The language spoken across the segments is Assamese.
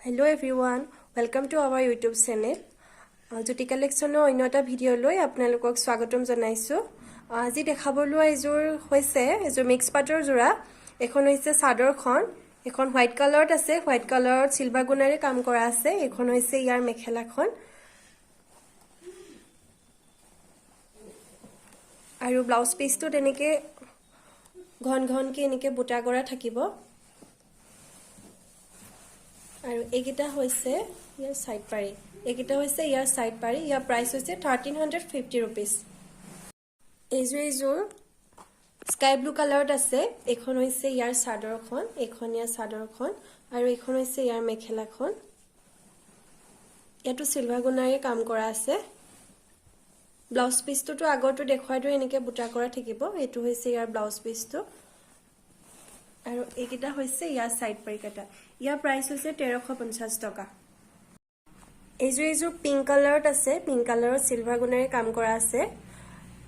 Hello everyone, welcome to our YouTube channel. জ্যোতি কালেকশ্যনৰ অন্য এটা ভিডিঅ'লৈ আপোনালোকক স্বাগতম জনাইছোঁ। আজি দেখাব লোৱা এযোৰ হৈছে এযোৰ মিক্স পাটৰ যোৰা। এইখন হৈছে চাদৰখন। এইখন হোৱাইট কালাৰত আছে। হোৱাইট কালাৰত চিলভাৰ গুণাৰে কাম কৰা আছে। এইখন হৈছে ইয়াৰ মেখেলাখন আৰু ব্লাউজ পিচটো তেনেকৈ ঘন ঘনকৈ এনেকৈ বুটা কৰা থাকিব। আৰু এইকেইটা হৈছে ইয়াৰ ছাইড পাৰি। এইকেইটা হৈছে ইয়াৰ ছাইড পাৰি। ইয়াৰ প্ৰাইচ হৈছে 1350 ৰুপিজ। এইযোৰ স্কাই ব্লু কালাৰত আছে। এইখন হৈছে ইয়াৰ চাদৰখন। এইখন ইয়াৰ চাদৰখন আৰু এইখন হৈছে ইয়াৰ মেখেলাখন। ইয়াতো চিলভাৰ গুণাৰে কাম কৰা আছে। ব্লাউজ পিচটোতো আগৰটো দেখুৱাই দৰে এনেকৈ বুটা কৰা থাকিব। এইটো হৈছে ইয়াৰ ব্লাউজ পিচটো আৰু এইকেইটা হৈছে ইয়াৰ ছাইড পাৰিকেইটা। ইয়াৰ প্ৰাইচ হৈছে 1350 টকা। এইযোৰ পিংক কালাৰত আছে। পিংক কালাৰত চিলভাৰ গুণাৰে কাম কৰা আছে।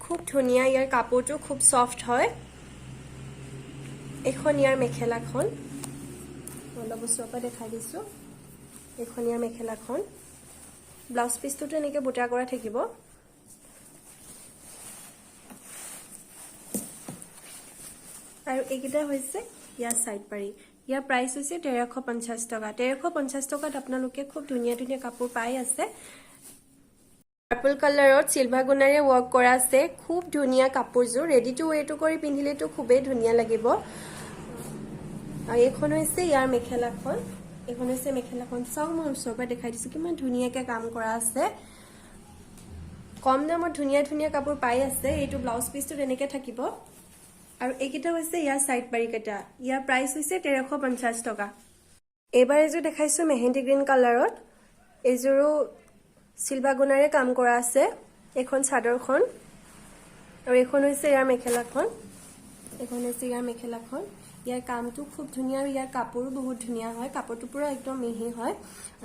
খুব ধুনীয়া। ইয়াৰ কাপোৰটো খুব ছফ্ট হয়। এইখন ইয়াৰ মেখেলাখন। অলপ ওচৰৰ পৰা দেখাই দিছোঁ। এইখন ইয়াৰ মেখেলাখন। ব্লাউজ পিচটোতো এনেকৈ বুটা কৰা থাকিব। আৰু এইকেইটা হৈছে ইয়াৰ ছাইড পাৰি। ইয়াৰ প্ৰাইচ হৈছে 1350 টকা। 1350 টকাত আপোনালোকে খুব ধুনীয়া ধুনীয়া কাপোৰ পাই আছে। পাৰ্পল কালাৰত চিলভাৰ গুণাৰে ৱৰ্ক কৰা আছে। খুব ধুনীয়া কাপোৰযোৰ। ৰেডি টু ৱেৰটো কৰি পিন্ধিলেতো খুবেই ধুনীয়া লাগিব। আৰু এইখন হৈছে ইয়াৰ মেখেলাখন। এইখন হৈছে মেখেলাখন। চাওক, মই ওচৰৰ পৰা দেখাই দিছোঁ, কিমান ধুনীয়াকৈ কাম কৰা আছে। কম দামত ধুনীয়া ধুনীয়া কাপোৰ পাই আছে। এইটো ব্লাউজ পিচটো তেনেকৈ থাকিব আৰু এইকেইটা হৈছে ইয়াৰ ছাইড পাৰিকেইটা। ইয়াৰ প্ৰাইচ হৈছে 1350 টকা। এইবাৰ এইযোৰ দেখাইছোঁ মেহেন্দি গ্ৰীণ কালাৰত। এইযোৰো চিলভাৰ গুণাৰে কাম কৰা আছে। এইখন চাদৰখন আৰু এইখন হৈছে ইয়াৰ মেখেলাখন। এইখন হৈছে ইয়াৰ মেখেলাখন। ইয়াৰ কামটো খুব ধুনীয়া আৰু ইয়াৰ কাপোৰো বহুত ধুনীয়া হয়। কাপোৰটো পুৰা একদম মিহি হয়।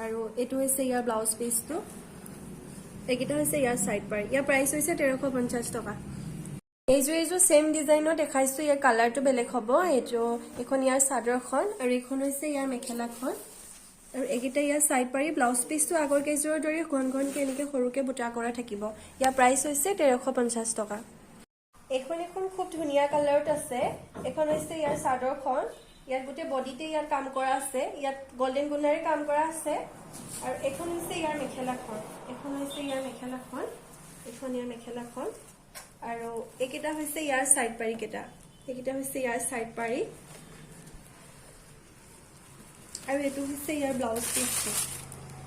আৰু এইটো হৈছে ইয়াৰ ব্লাউজ পিচটো। এইকেইটা হৈছে ইয়াৰ ছাইড পাৰি। ইয়াৰ প্ৰাইচ হৈছে 1350 টকা। এইযোৰ ছেম ডিজাইনত দেখাইছোঁ। ইয়াৰ কালাৰটো বেলেগ হ'ব। এইখন ইয়াৰ চাদৰখন আৰু এইখন হৈছে ইয়াৰ মেখেলাখন আৰু এইকেইটা ইয়াৰ ছাইড পাৰি। ব্লাউজ পিচটো আগৰ কেইযোৰৰ দৰে ঘন ঘনকৈ এনেকৈ সৰুকৈ বুটা কৰা থাকিব। ইয়াৰ প্ৰাইচ হৈছে 1350 টকা। এইখন এখন খুব ধুনীয়া কালাৰত আছে। এইখন হৈছে ইয়াৰ চাদৰখন। ইয়াত গোটেই বডিতে ইয়াত কাম কৰা আছে। ইয়াত গল্ডেন গুণাৰে কাম কৰা আছে। আৰু এইখন হৈছে ইয়াৰ মেখেলাখন। এইখন হৈছে ইয়াৰ মেখেলাখন। এইখন ইয়াৰ মেখেলাখন আৰু এইকেইটা হৈছে ইয়াৰ ছাইড পাৰিকেইটা। এইকেইটা হৈছে ইয়াৰ ছাইড পাৰি আৰু এইটো হৈছে ইয়াৰ ব্লাউজ পিচটো।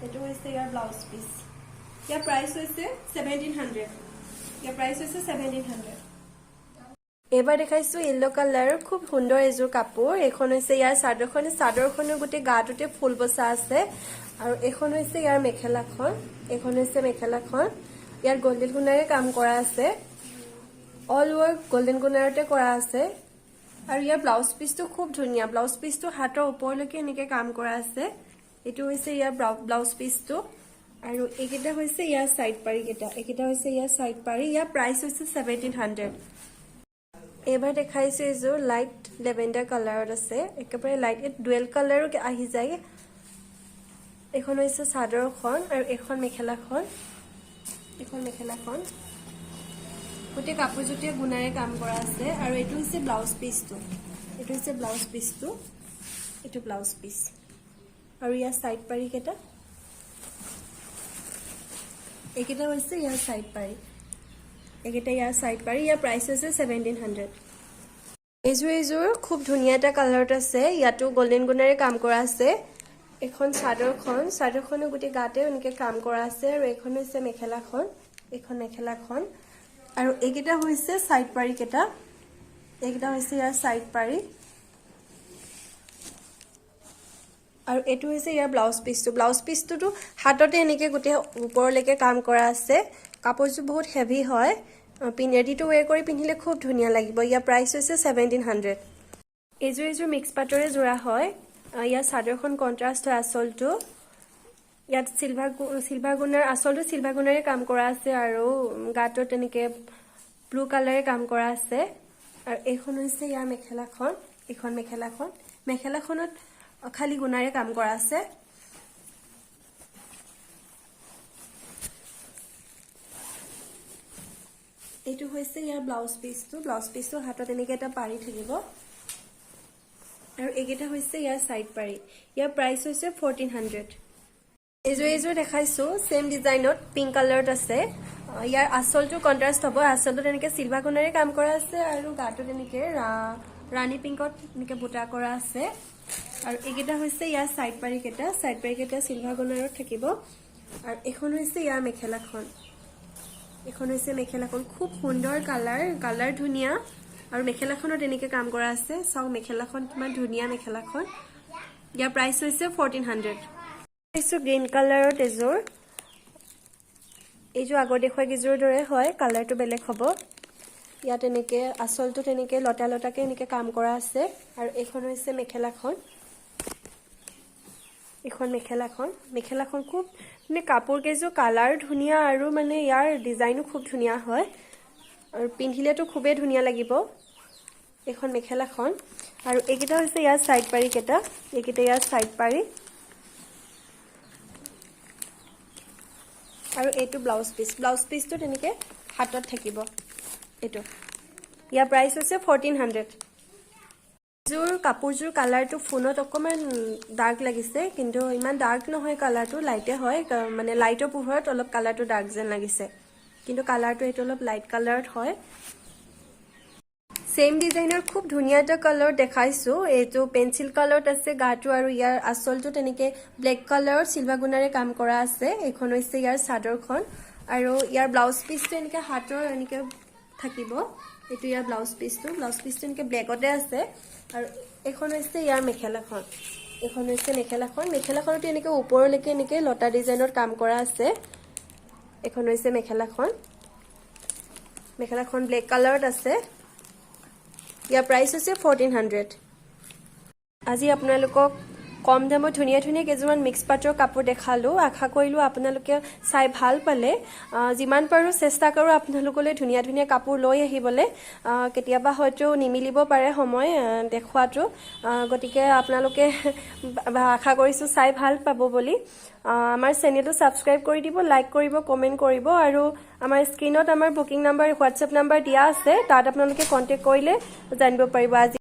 এইটো হৈছে ইয়াৰ ব্লাউজ পিচ। ইয়াৰ প্ৰাইচ হৈছে 1700। ইয়াৰ প্ৰাইচ হৈছে 1700। এইবাৰ দেখাইছো য়েল্ল' কালাৰৰ খুব সুন্দৰ এযোৰ কাপোৰ। এইখন হৈছে ইয়াৰ চাদৰখন। চাদৰখনৰ গোটেই গাটোতে ফুল বচা আছে। আৰু এইখন হৈছে ইয়াৰ মেখেলাখন। এইখন হৈছে মেখেলাখন। ইয়াত গল্ডেন গুণাৰে কাম কৰা আছে। অল ৱৰ্ক গল্ডেন গুণাৰতে কৰা আছে। আৰু ইয়াৰ ব্লাউজ পিচটো খুব ধুনীয়া। ব্লাউজ পিচটো হাতৰ ওপৰলৈকে এনেকে কাম কৰা আছে। এইটো হৈছে ইয়াৰ ব্লাউজ পিচটো আৰু এইকেইটা হৈছে ইয়াৰ ছাইড পাৰিকেইটা। এইকেইটা হৈছে ইয়াৰ ছাইড পাৰি। ইয়াৰ প্ৰাইচ হৈছে 1700। এইবাৰ দেখাইছো এইযোৰ লাইট লেভেণ্ডাৰ কালাৰত আছে। একেবাৰে লাইট, ডুৱেল কালাৰো আহি যায়। এইখন হৈছে চাদৰখন আৰু এইখন মেখেলাখন। এইখন মেখেলাখন। গোটেই কাপোৰযোৰতে গুণাৰে কাম কৰা আছে। আৰু এইটো হৈছে ব্লাউজ পিচটো। এইটো হৈছে ব্লাউজ পিচটো। এইটো ব্লাউজ পিচ আৰু ইয়াৰ ছাইড পাৰিকেইটা। এইকেইটা হৈছে ইয়াৰ ছাইড পাৰি। এইকেইটা ইয়াৰ ছাইড পাৰি। ইয়াৰ প্ৰাইচ হৈছে 1700। এইযোৰ খুব ধুনীয়া এটা কালাৰত আছে। ইয়াতো গল্ডেন গুণাৰে কাম কৰা আছে। এইখন চাদৰখন। চাদৰখনো গোটেই গাতে এনেকৈ কাম কৰা আছে। আৰু এইখন হৈছে মেখেলাখন। এইখন মেখেলাখন আৰু এইকেইটা হৈছে ছাইড পাৰিকেইটা। এইকেইটা হৈছে ইয়াৰ ছাইড পাৰি আৰু এইটো হৈছে ইয়াৰ ব্লাউজ পিচটো। ব্লাউজ পিচটোতো হাততে এনেকৈ গোটেই ওপৰলৈকে কাম কৰা আছে। কাপোৰযোৰ বহুত হেভি হয়। ৰেডি টু ৱেৰ কৰি পিন্ধিলে খুব ধুনীয়া লাগিব। ইয়াৰ প্ৰাইচ হৈছে 1700। এইযোৰ মিক্স পাটৰে যোৰা হয়। ইয়াৰ চাদৰখন কণ্ট্ৰাষ্ট হয়। আচলটো ইয়াত চিলভাৰ চিলভাৰ গুণাৰ, আচলটো চিলভাৰ গুণাৰে কাম কৰা আছে আৰু গাটোত তেনেকে ব্লু কালাৰে কাম কৰা আছে। আৰু এইখন হৈছে ইয়াৰ মেখেলাখন। এইখন মেখেলাখন। মেখেলাখনত খালী গুণাৰে কাম কৰা আছে। এইটো হৈছে ইয়াৰ ব্লাউজ পিচটো। ব্লাউজ পিচটো হাতত এনেকৈ এটা পাৰি থাকিব আৰু এইকেইটা হৈছে ইয়াৰ চাইড পাৰি। ইয়াৰ প্ৰাইচ হৈছে 1400। এইযোৰ দেখাইছোঁ, ছেম ডিজাইনত পিংক কালাৰত আছে। ইয়াৰ আচলটো কণ্ট্ৰাষ্ট হ'ব। আচলটো তেনেকৈ চিলভাৰ গুণাৰে কাম কৰা আছে আৰু গাটো তেনেকৈ ৰাণী পিংকত এনেকৈ বুটা কৰা আছে। আৰু এইকেইটা হৈছে ইয়াৰ চাইড পাৰিকেইটা। চাইড পাৰিকেইটা চিলভাৰ গুণাৰত থাকিব। আৰু এইখন হৈছে ইয়াৰ মেখেলাখন। এইখন হৈছে মেখেলাখন। খুব সুন্দৰ কালাৰ, কালাৰ ধুনীয়া আৰু মেখেলাখনত এনেকৈ কাম কৰা আছে। চাওক মেখেলাখন, কিমান ধুনীয়া মেখেলাখন। ইয়াৰ প্ৰাইচ হৈছে 1400। দেখিছোঁ গ্ৰীণ কালাৰত এযোৰ। এইযোৰ আগৰ দেখুওৱা কেইযোৰৰ দৰে হয়, কালাৰটো বেলেগ হ'ব। ইয়াত এনেকে আচলটো তেনেকে লতা লতাকে এনেকে কাম কৰা আছে আৰু এইখন হৈছে মেখেলাখন। এইখন মেখেলাখন। মেখেলাখন খুব মানে কাপোৰ কেইযোৰ কালাৰ ধুনীয়া আৰু মানে ইয়াৰ ডিজাইনো খুব ধুনীয়া হয় আৰু পিন্ধিলেতো খুবেই ধুনীয়া লাগিব। এইখন মেখেলাখন আৰু এইকেইটা হৈছে ইয়াৰ চাইড পাৰি কেইটা। এইকেইটা ইয়াৰ চাইড পাৰি আৰু এইটো ব্লাউজ পিচ। ব্লাউজ পিচটো তেনেকে হাতত থাকিব এইটো। ইয়াৰ প্ৰাইচ হৈছে 1400। যোৰ কাপোৰযোৰ কালাৰটো ফোনত অকণমান ডাৰ্ক লাগিছে, কিন্তু ইমান ডাৰ্ক নহয়, কালাৰটো লাইটে হয়। মানে লাইটৰ পোহৰত অলপ কালাৰটো ডাৰ্ক যেন লাগিছে, কিন্তু কালাৰটো এইটো অলপ লাইট কালাৰত হয়। ছেইম ডিজাইনৰ খুব ধুনীয়া এটা কালাৰ দেখাইছো। এইটো পেঞ্চিল কালাৰত আছে গাটো আৰু ইয়াৰ আচলটো তেনেকে ব্লেক কালাৰত চিলভাৰ গুণাৰে কাম কৰা আছে। এইখন হৈছে ইয়াৰ চাদৰখন আৰু ইয়াৰ ব্লাউজ পিচটো এনেকে হাতৰ এনেকে থাকিব। এইটো ইয়াৰ ব্লাউজ পিচটো। ব্লাউজ পিচটো এনেকে ব্লেকতে আছে আৰু এইখন হৈছে ইয়াৰ মেখেলাখন। এইখন হৈছে মেখেলাখন। মেখেলাখনতো এনেকে ওপৰলৈকে এনেকে লতা ডিজাইনত কাম কৰা আছে। এইখন হৈছে মেখেলাখন। মেখেলাখন ব্লেক কালাৰত আছে। ইয়াৰ প্ৰাইচ হৈছে 1400। আজি আপোনালোকক কম দামত ধুনীয়া ধুনীয়া কেইযোৰমান মিক্স পাটৰ কাপোৰ দেখালোঁ। আশা কৰিলোঁ আপোনালোকে চাই ভাল পালে। যিমান পাৰোঁ চেষ্টা কৰোঁ আপোনালোকলৈ ধুনীয়া ধুনীয়া কাপোৰ লৈ আহিবলৈ। কেতিয়াবা হয়তো নিমিলিব পাৰে সময় দেখুৱাটো। গতিকে আপোনালোকে আশা কৰিছোঁ চাই ভাল পাব বুলি। আমাৰ চেনেলটো ছাবস্ক্ৰাইব কৰি দিব, লাইক কৰিব, কমেণ্ট কৰিব আৰু আমাৰ স্ক্ৰীণত আমাৰ বুকিং নাম্বাৰ, হোৱাটছএপ নাম্বাৰ দিয়া আছে। তাত আপোনালোকে কণ্টেক্ট কৰিলে জানিব পাৰিব। আজি